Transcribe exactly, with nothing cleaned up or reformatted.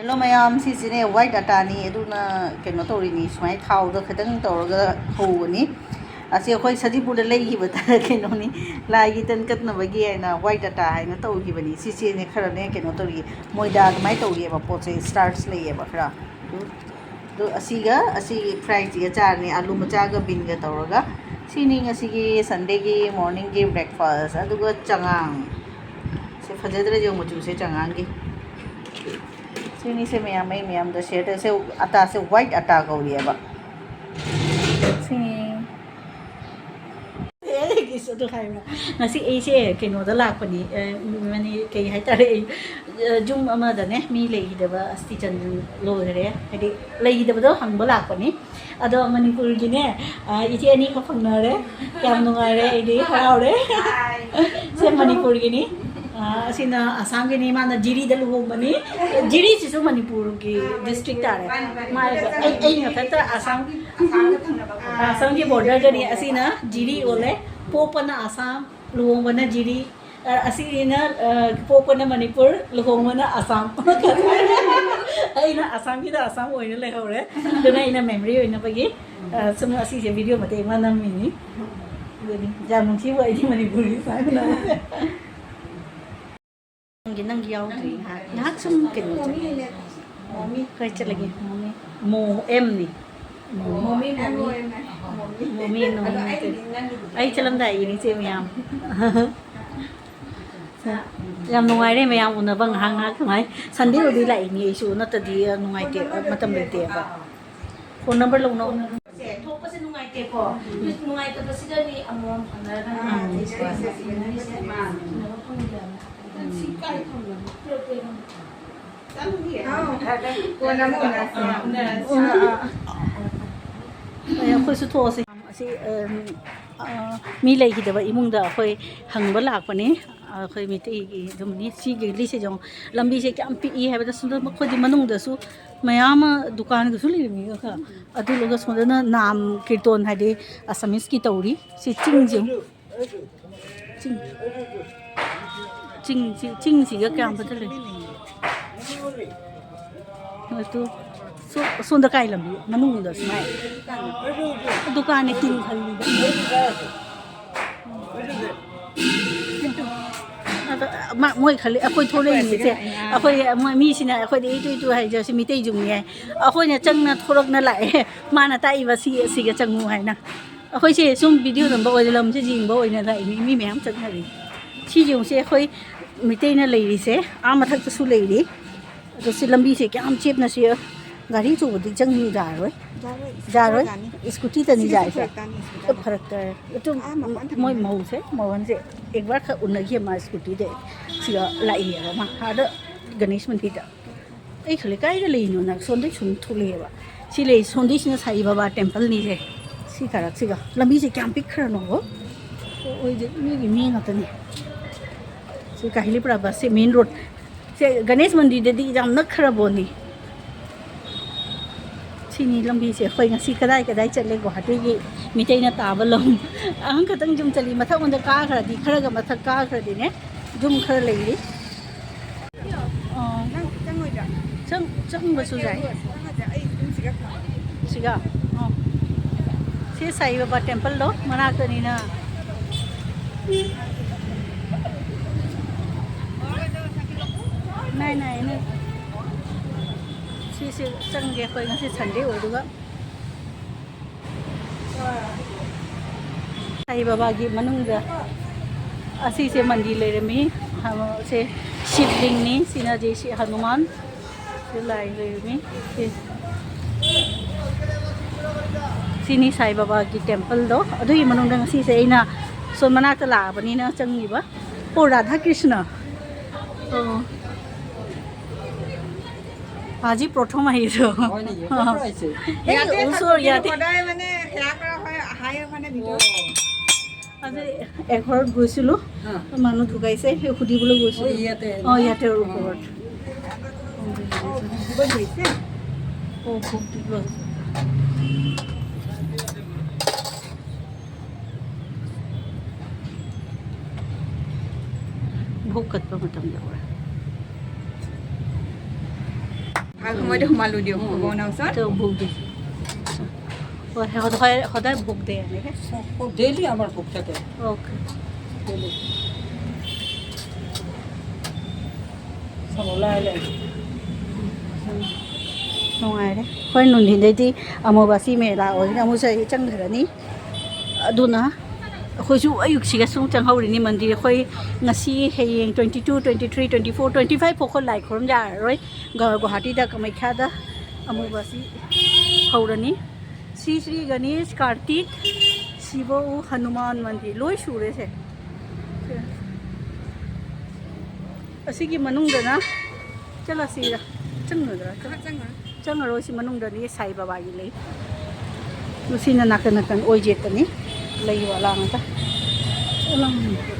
Hello ꯃꯌꯥꯝ, ꯁꯤꯁꯤꯅꯦ white ꯑꯇꯥꯅꯤ꯫ ꯑꯗꯨꯅ ꯀꯩꯅꯣ ꯇꯧꯔꯤꯅꯤ, ꯁꯨꯃꯥꯏꯅ ꯊꯥꯎꯗ ꯈꯤꯇꯪ ꯇꯧꯔꯒ ꯍꯧꯕꯅꯤ꯫ ꯑꯁꯤ ꯑꯩꯈꯣꯏ ꯁꯖꯤꯄꯨꯔꯗ ꯂꯩꯈꯤꯕꯗ ꯀꯩꯅꯣꯅꯤ, ꯂꯥꯏꯒꯤ ꯇꯟ ꯀꯠꯅꯕꯒꯤ ꯍꯥꯏꯅ white ꯑꯇꯥ ꯍꯥꯏꯅ ꯇꯧꯈꯤꯕꯅꯤ꯫ ꯁꯤꯁꯤꯅꯦ ꯈꯔꯅꯦ ꯀꯩꯅꯣ ꯇꯧꯔꯤ, ꯃꯣꯏꯗꯥ ꯑꯗꯨꯃꯥꯏꯅ ꯇꯧꯔꯤꯑꯕ, ꯄꯣꯠꯁꯦ starch ꯂꯩꯌꯦꯕ ꯈꯔ꯫ ꯑꯗꯨ ꯑꯗꯨ ꯑꯁꯤꯒ ꯑꯁꯤꯒꯤ fryꯁꯤꯒ ꯆꯥꯔꯅꯤ꯫ ꯑꯥꯂꯨ ꯃꯆꯥꯒ ꯕꯤꯟꯒ ꯇꯧꯔꯒ꯫ ꯁꯤꯅꯤ ꯉꯁꯤꯒꯤ Sundayꯒꯤ morningꯒꯤ breakfast꯫ ꯑꯗꯨꯒ ꯆꯉꯥꯡ꯫ ꯁꯦ ꯐꯖꯗ꯭ꯔꯥ ꯌꯦꯡꯉꯨ ꯃꯆꯨꯁꯦ ꯆꯉꯥꯡꯒꯤ꯫ ꯁꯤꯅꯤꯁꯦ ꯃꯌꯥꯝ ꯑꯩ ꯃꯌꯥꯝꯗ share ꯇꯧꯁꯦ꯫ ꯑꯇꯥꯁꯦ white ꯑꯇꯥ ꯀꯧꯔꯤꯑꯕ꯫ ꯁꯤꯅꯤ꯫ ꯑꯦ, ꯑꯩꯒꯤꯁꯨ ꯑꯗꯨ ꯍꯥꯏꯕ꯭ꯔꯥ? ꯉꯁꯤ ꯑꯩꯁꯦ ꯀꯩꯅꯣꯗ ꯂꯥꯛꯄꯅꯤ, ꯑ, ꯃꯅꯤ-, ꯀꯩ ꯍꯥꯏꯇꯥꯔꯦ, ꯑꯩ, ꯑ, ꯌꯨꯝ ꯑꯃꯗꯅꯦ ꯃꯤ ꯂꯩꯈꯤꯗꯕ ꯑꯁꯇꯤ ꯆꯟꯗ꯭ꯔ ꯂꯣꯏꯈꯔꯦ, ꯍꯥꯏꯗꯤ ꯂꯩꯈꯤꯗꯕꯗꯣ ꯍꯪꯕ ꯂꯥꯛꯄꯅꯤ꯫ ꯑꯗꯣ ꯃꯅꯤꯄꯨꯔꯒꯤꯅꯦ, ꯑ, ꯏꯆꯦ ꯑꯅꯤꯈꯛ ꯐꯪꯅꯔꯦ꯫ ꯌꯥꯝ ꯅꯨꯡꯉꯥꯏꯔꯦ, ꯑꯩꯗꯤ ꯍꯔꯥꯎꯔꯦ꯫ ꯁꯦ ꯃꯅꯤꯄꯨꯔꯒꯤꯅꯤ꯫ ꯑ, ꯑꯁꯤꯅ ꯑꯁꯥꯝꯒꯤꯅꯤ, ꯃꯥꯅ ꯖꯤꯔꯤꯗ ꯂꯨꯍꯣꯡꯕꯅꯤ꯫ ꯖꯤꯔꯤꯁꯤꯁꯨ ꯃꯅꯤꯄꯨꯔꯒꯤ district ꯇꯥꯔꯦ꯫ ꯃꯥ-, ꯑꯩ, ꯑꯩ ꯃꯊꯛꯇ ꯑꯁꯥꯝ, ꯑꯁꯥꯝꯒꯤ borderꯗꯅꯤ꯫ ꯑꯁꯤꯅ ꯖꯤꯔꯤ ꯑꯣꯜꯂꯦ꯫ ꯄꯣꯛꯄꯅ ꯑꯁꯥꯝ, ꯂꯨꯍꯣꯡꯕꯅ ꯖꯤꯔꯤ꯫ ꯑ, ꯑꯁꯤꯒꯤꯅ, ꯑ, ꯄꯣꯛꯄꯅ ꯃꯅꯤꯄꯨꯔ, ꯂꯨꯍꯣꯡꯕꯅ ꯑꯁꯥꯝ꯫ ꯑꯩꯅ ꯑꯁꯥꯝꯒꯤꯗ ꯑꯁꯥꯝ ꯑꯣꯏꯅ ꯂꯩꯍꯧꯔꯦ꯫ ꯑꯗꯨꯅ ꯑꯩꯅ memory ꯑꯣꯏꯅꯕꯒꯤ, ꯑ, ꯁꯨꯝ ꯑꯁꯤꯁꯦ video ꯃꯇꯦꯛ ꯑꯃ ꯅꯝꯃꯤꯅꯤ꯫ ꯑꯗꯨꯅꯤ, ꯌꯥꯝ ꯅꯨꯡꯁꯤꯕ ꯑꯩꯗꯤ ꯃꯅꯤꯄꯨꯔꯒꯤ ꯁꯥꯟꯅꯕꯁꯦ꯫ ꯅꯪꯒꯤ, ꯅꯪꯒꯤ ꯌꯥꯎꯗ꯭ꯔꯤ꯫ ꯉꯥꯏꯍꯥꯛ, ꯉꯥꯏꯍꯥꯛ ꯁꯨꯝ ꯀꯩꯅꯣ ꯆꯠꯂꯦ꯫ ꯀꯥꯏ ꯆꯠꯂꯒꯦ? ꯃꯣꯃꯤ꯫ ꯃꯣ ꯑꯦꯝꯅꯤ꯫ ꯃꯣꯃꯤ, ꯃꯣꯃꯤ꯫ ꯃꯣꯃꯤ, ꯃꯣꯃꯤ꯫ ꯑꯩ ꯆꯠꯂꯝꯗꯥꯏꯒꯤꯅꯤ, ꯏꯆꯦ ꯃꯌꯥꯝ꯫ ꯌꯥꯝ ꯅꯨꯡꯉꯥꯏꯔꯦ ꯃꯌꯥꯝ ꯎꯅꯕ, ꯉꯥꯏꯍꯥꯛ ꯉꯥꯏꯍꯥꯛ ꯁꯨꯃꯥꯏ꯫ Sundayꯕꯨꯗꯤ ꯂꯥꯛꯏꯅꯤ ꯑꯩꯁꯨ, ꯅꯠꯇ꯭ꯔꯗꯤ ꯅꯨꯡꯉꯥꯏꯇꯦ, ꯃꯇꯝ ꯂꯩꯇꯦꯕ꯫ Phone number ꯂꯧꯅꯧ꯫ ꯁꯦ, ꯊꯣꯛꯄꯁꯦ ꯅꯨꯡꯉꯥꯏꯇꯦꯀꯣ꯫ ꯅꯨꯡꯉꯥꯏꯇꯕꯁꯤꯗꯅꯤ ꯑꯃꯃꯝ ꯐꯪꯅꯔꯒ ꯎꯝ꯫ ꯅꯨꯡꯉꯥꯏꯖꯔꯤꯁꯦ꯫ ꯁꯤꯟꯅꯕ ꯐꯪꯗꯦ ꯍꯥꯏꯕ꯫ ꯁꯤ ꯀꯥꯏ ꯊꯝꯒ꯭ꯔꯕꯅꯣ? ꯄꯤꯔꯛꯄ ꯌꯥꯝ ꯀꯣꯟꯅ ꯑꯃꯨꯛ ꯎꯅꯔꯁꯤ꯫ ꯑꯥ, ꯎꯅꯔꯁꯤ꯫ ꯑꯥ, ꯑꯥ꯫ ꯑꯦ, ꯑꯩꯈꯣꯏꯁꯨ ꯊꯣꯛꯑꯁꯤ꯫ ꯑꯁꯤ, ꯑꯝ, ꯑ, ꯃꯤ ꯂꯩꯈꯤꯗꯕ ꯏꯃꯨꯡꯗ ꯑꯩꯈꯣꯏ ꯍꯪꯕ ꯂꯥꯛꯄꯅꯤ꯫ ꯑꯩꯈꯣꯏ ꯃꯩꯇꯩꯒꯤ ꯑꯗꯨꯝꯅꯤ꯫ ꯁꯤꯒꯤ ꯂꯤꯁꯦ ꯌꯦꯡꯉꯣ꯫ ꯂꯝꯕꯤꯁꯦ ꯀꯌꯥꯝ ꯄꯤꯛꯏ ꯍꯥꯏꯕꯗ, ꯁꯣꯝꯗ ꯃꯈꯣꯏꯗꯤ ꯃꯅꯨꯡꯗꯁꯨ ꯃꯌꯥꯝ ꯑꯃ ꯗꯨꯀꯥꯟꯒꯁꯨ ꯂꯩꯔꯝꯃꯤꯒ ꯈꯔ꯫ ꯑꯗꯨꯗꯨꯒ ꯁꯣꯝꯗꯅ ꯅꯥꯝ ꯀꯤꯔꯇꯣꯟ ꯍꯥꯏꯗꯤ Assamese ꯀꯤ ꯇꯧꯔꯤ꯫ ꯁꯤ ꯆꯤꯡꯁꯦ ꯌꯦꯡꯉꯨ꯫ ꯆꯤꯡ, ꯆꯤꯡ, ꯆꯤꯡ, ꯆꯤꯡꯁꯤꯒ ꯀꯌꯥꯝ ꯐꯖꯅ ꯂꯩ꯫ ꯑꯗꯨ ꯁꯣ-, ꯁꯣꯝꯗ ꯀꯥꯏ ꯂꯝꯕꯤ? ꯃꯅꯨꯡꯗ ꯁꯨꯃꯥꯏ ꯗꯨꯀꯥꯟꯅꯦ ꯇꯤꯟ ꯈꯜꯂꯤꯗ꯫ ꯑꯗ ꯃꯥ-, ꯃꯣꯏ ꯈꯜꯂꯤ ꯑꯩꯈꯣꯏ ꯊꯣꯛꯂꯛꯏꯅꯦꯁꯦ꯫ ꯑꯩꯈꯣꯏ ꯃꯣꯏ ꯃꯤꯁꯤꯅ ꯑꯩꯈꯣꯏꯗ ꯏꯇꯨ ꯏꯇꯨ ꯍꯥꯏꯖꯔꯁꯤ ꯃꯤꯇꯩ ꯌꯨꯝꯅꯤ ꯍꯥꯏ꯫ ꯑꯩꯈꯣꯏꯅ ꯆꯪꯅ ꯊꯣꯔꯛꯅ ꯂꯥꯛꯑꯦ꯫ ꯃꯥꯅ ꯇꯥꯛꯏꯕ ꯁꯤ, ꯁꯤꯒ ꯆꯪꯉꯨ ꯍꯥꯏꯅ꯫ ꯑꯩꯈꯣꯏꯁꯦ ꯁꯨꯝ ꯚꯤꯗꯤꯑꯣ ꯅꯝꯕ ꯑꯣꯏꯅ ꯂꯝꯁꯦ ꯌꯦꯡꯕ ꯑꯣꯏꯅ ꯂꯥꯛꯏꯅꯤ꯫ ꯃꯤ ꯃꯌꯥꯝ ꯆꯠꯅꯔꯤ꯫ ꯁꯤ ꯌꯦꯡꯉꯨꯁꯦ ꯑꯩꯈꯣꯏ ꯃꯤꯇꯩꯅ ꯂꯩꯔꯤꯁꯦ꯫ ꯑꯥ ꯃꯊꯛꯇꯁꯨ ꯂꯩꯔꯤ꯫ ꯑꯗꯣ ꯁꯤ ꯂꯝꯕꯤꯁꯦ ꯀꯌꯥꯝ ꯆꯦꯞꯅ ꯁꯤ ꯒꯥꯔꯤ ꯑꯆꯧꯕꯗꯤ ꯆꯪ ꯌꯥꯔꯣꯏ꯫ ꯌꯥꯔꯣꯏ, ꯌꯥꯔꯣꯏ꯫ ꯌꯥꯔꯣꯏ꯫ ꯁ꯭ꯀꯨꯇꯤꯗꯅꯤ ꯁꯤꯁꯨ ꯌꯥꯔꯤꯁꯦ꯫ ꯐꯔꯛ ꯇꯥꯅꯤ, ꯁ꯭ꯀꯨꯇꯤꯗ꯫ ꯐꯔꯛ ꯇꯥꯔꯦ꯫ ꯑꯗꯨꯝ ꯑꯥ ꯃꯄꯥꯟ ꯊꯝꯃꯦ꯫ ꯃꯣꯏ ꯃꯧꯁꯦ, ꯃꯧꯍꯟꯁꯦ ꯑꯦꯛꯕꯥꯔ ꯈꯛ ꯎꯅꯈꯤ ꯃꯥ ꯁ꯭ꯀꯨꯇꯤꯗ ꯁꯤꯒ ꯂꯥꯛꯏꯌꯦꯕ ꯃꯥ ꯑꯥꯗ ꯒꯅꯦꯁ ꯃꯟꯗꯤꯔꯗ꯫ ꯑꯩ ꯈꯜꯂꯦ ꯀꯥꯏꯗ ꯂꯩꯔꯤꯅꯣꯅ ꯁꯣꯝꯗꯩ ꯁꯨꯝ ꯊꯣꯛꯂꯛꯑꯦꯕ꯫ ꯁꯤ ꯂꯩ, ꯁꯣꯝꯗꯩꯁꯤꯅ ꯁꯥꯏ ꯕꯕꯥ ꯇꯦꯝꯄꯜꯅꯤꯁꯦ꯫ ꯁꯤ ꯀꯥꯔꯛꯁꯤꯒ ꯂꯝꯕꯤꯁꯦ ꯀꯌꯥꯝ ꯄꯤꯛꯈ꯭ꯔꯅꯣꯕ꯫ ꯑꯣꯏꯗꯦ, ꯃꯤꯒꯤ ꯃꯤ ꯉꯥꯛꯇꯅꯤ꯫ ꯁꯤ ꯀꯥꯍꯤꯂꯤꯄꯨꯔꯥ ꯕꯁꯁꯦ ꯃꯦꯟ ꯔꯣꯗ꯫ ꯁꯦ ꯒꯅꯦꯁ ꯃꯟꯗꯤꯔꯗꯗꯤ ꯌꯥꯝ ꯅꯛꯈ꯭ꯔꯕꯣꯅꯤ꯫ ꯁꯤꯅꯤ ꯂꯝꯕꯤꯁꯦ꯫ ꯑꯩꯈꯣꯏ ꯉꯁꯤ ꯀꯗꯥꯏ ꯀꯗꯥꯏ ꯆꯠꯂꯦ? ꯒꯨꯋꯥꯍꯥꯇꯤꯒꯤ ꯃꯤꯇꯩꯅ ꯇꯥꯕ ꯂꯝ꯫ ꯑꯍꯪ ꯈꯛꯇꯪ ꯌꯨꯝ ꯆꯠꯂꯤ꯫ ꯃꯊꯛ ꯑꯣꯟꯗ ꯀꯥꯈ꯭ꯔꯗꯤ, ꯈꯔꯒ ꯃꯊꯛ ꯀꯥꯈ꯭ꯔꯗꯤꯅꯦ ꯌꯨꯝ ꯈꯔ ꯂꯩꯔꯤ꯫ ꯑꯣ꯫ ꯅꯪ ꯆꯪꯉꯣꯏꯗ꯭ꯔꯥ? ꯆꯪ-, ꯆꯪꯕꯁꯨ ꯌꯥꯏ꯫ ꯆꯪꯉꯁꯦ, ꯑꯩ ꯑꯗꯨꯝ ꯁꯤꯒ ꯊꯝꯃꯒꯦ꯫ ꯁꯤꯒ? ꯑꯣ꯫ ꯁꯤ ꯁꯥꯏ ꯕꯕꯥ ꯇꯦꯝꯄꯜꯗꯣ ꯃꯅꯥꯛꯇꯅꯤꯅ꯫ ꯅꯥꯏ, ꯅꯥꯏ, ꯅꯥꯏ꯫ ꯁꯤꯁꯦ ꯆꯪꯒꯦ ꯑꯩꯈꯣꯏ ꯉꯁꯤ ꯁꯟꯗꯦ ꯑꯣꯏꯕꯒ꯫ ꯁꯥꯏ ꯕꯕꯥꯒꯤ ꯃꯅꯨꯡꯗ ꯑꯁꯤꯁꯦ ꯃꯟꯗꯤꯔ ꯂꯩꯔꯝꯃꯤ꯫ ꯁꯦ ꯁꯤꯕꯂꯤꯡꯅꯤ꯫ ꯁꯤꯅ ꯖꯦ ꯁꯤ ꯍꯅꯨꯃꯥꯟ꯫ ꯁꯤ ꯂꯥꯏ ꯂꯩꯔꯝꯃꯤ꯫ ꯁꯤ-, ꯁꯤꯅꯤ ꯁꯥꯏ ꯕꯕꯥꯒꯤ ꯇꯦꯝꯄꯜꯗꯣ꯫ ꯑꯗꯨꯒꯤ ꯃꯅꯨꯡꯗ ꯉꯁꯤꯁꯦ ꯑꯩꯅ ꯁꯣꯝ ꯃꯅꯥꯛꯇ ꯂꯥꯛꯑꯕꯅꯤꯅ ꯆꯪꯉꯤꯕ꯫ ꯑꯣ, ꯔꯥꯙꯥ ꯀ꯭ꯔꯤꯁꯅ꯫ ꯑꯣ꯫ আজি প্ৰথম আহিছো। হয় নেকি? ক'ৰ পৰা আহিছে? এই ইয়াতে ওচৰ, থাকো, কিন্তু ইয়াতে। সদায় মানে সেয়া কৰা হয়, আহাই মানে ভিতৰত। অ। আজি এঘৰত গৈছিলো, হা। মানুহ ঢুকাইছে, সেই সুধিবলৈ অ, গৈছিলো। ইয়াতে অ, ন? ইয়াতে অ। ওপৰত। অ, কিবা হৈছে? অ, খুব তীব্ৰ হৈছে। ꯚোগ ꯀꯠꯄ ꯃꯇꯝ ꯌꯧꯔꯦ꯫ সময়তে সোমালো দিয়ক ভগৱানৰ ওচৰত। তেওঁ ভোগ দিছে। হয়, সদায়, সদায় ভোগ দিয়ে এনেকে? ডেইলি আমাৰ ভোগ থাকে। অ'কে। ডেইলি। ꯅꯨꯡꯉꯥꯏꯔꯦ꯫ ꯑꯩꯈꯣꯏ ꯅꯨꯡꯊꯤꯟꯗꯩꯗꯤ ꯑꯃꯨꯕ ꯑꯁꯤ ꯃꯦꯂꯥ ꯑꯣꯏꯅ ꯑꯃꯨꯛ ꯆꯠ-, ꯆꯪꯈ꯭ꯔꯅꯤ꯫ ꯑꯗꯨꯅ ꯑꯩꯈꯣꯏꯁꯨ ꯑꯌꯨꯛꯁꯤꯒ ꯁꯨꯝ ꯆꯪꯍꯧꯔꯤꯅꯤ ꯃꯟꯗꯤꯔ꯫ ꯑꯩꯈꯣꯏ ꯉꯁꯤ, ꯍꯌꯦꯡ twenty two, twenty three, twenty four, twenty five ꯐꯥꯎ ꯑꯩꯈꯣꯏ ꯂꯥꯏ ꯈꯨꯔꯨꯝ ꯌꯥꯔꯔꯣꯏ꯫ ꯒ-, ꯒꯨꯋꯥꯍꯥꯇꯤꯗ ꯀꯥꯃꯩꯈ꯭ꯌꯥꯗ ꯑꯃꯨꯕ ꯑꯁꯤ ꯍꯧꯔꯅꯤ꯫ ꯁ꯭ꯔꯤ ꯁ꯭ꯔꯤ ꯒꯅꯦꯁ, ꯀꯥꯔꯇꯤꯛ, ꯁꯤꯕ, ꯍꯅꯨꯃꯥꯟ ꯃꯟꯗꯤꯔ ꯂꯣꯏ ꯁꯨꯔꯦꯁꯦ꯫ ꯑꯁꯤꯒꯤ ꯃꯅꯨꯡꯗꯅ ꯆꯠꯂꯁꯤꯔ? ꯆꯪꯒꯗ꯭ꯔꯥ? ꯆꯪꯉꯔꯣꯏ, ꯁꯤ ꯃꯅꯨꯡꯗꯗꯤ ꯁꯥꯏ ꯕꯕꯥꯒꯤ ꯂꯩ꯫ ꯑꯗꯨ ꯁꯤꯅ ꯅꯥꯀꯟ ꯅꯥꯀꯟ ꯑꯣꯏꯖꯦꯠꯇꯅꯤ ꯂꯩ ꯋꯥꯂꯥ ꯉꯥꯛꯇ꯫ ꯆꯠꯂꯝ-,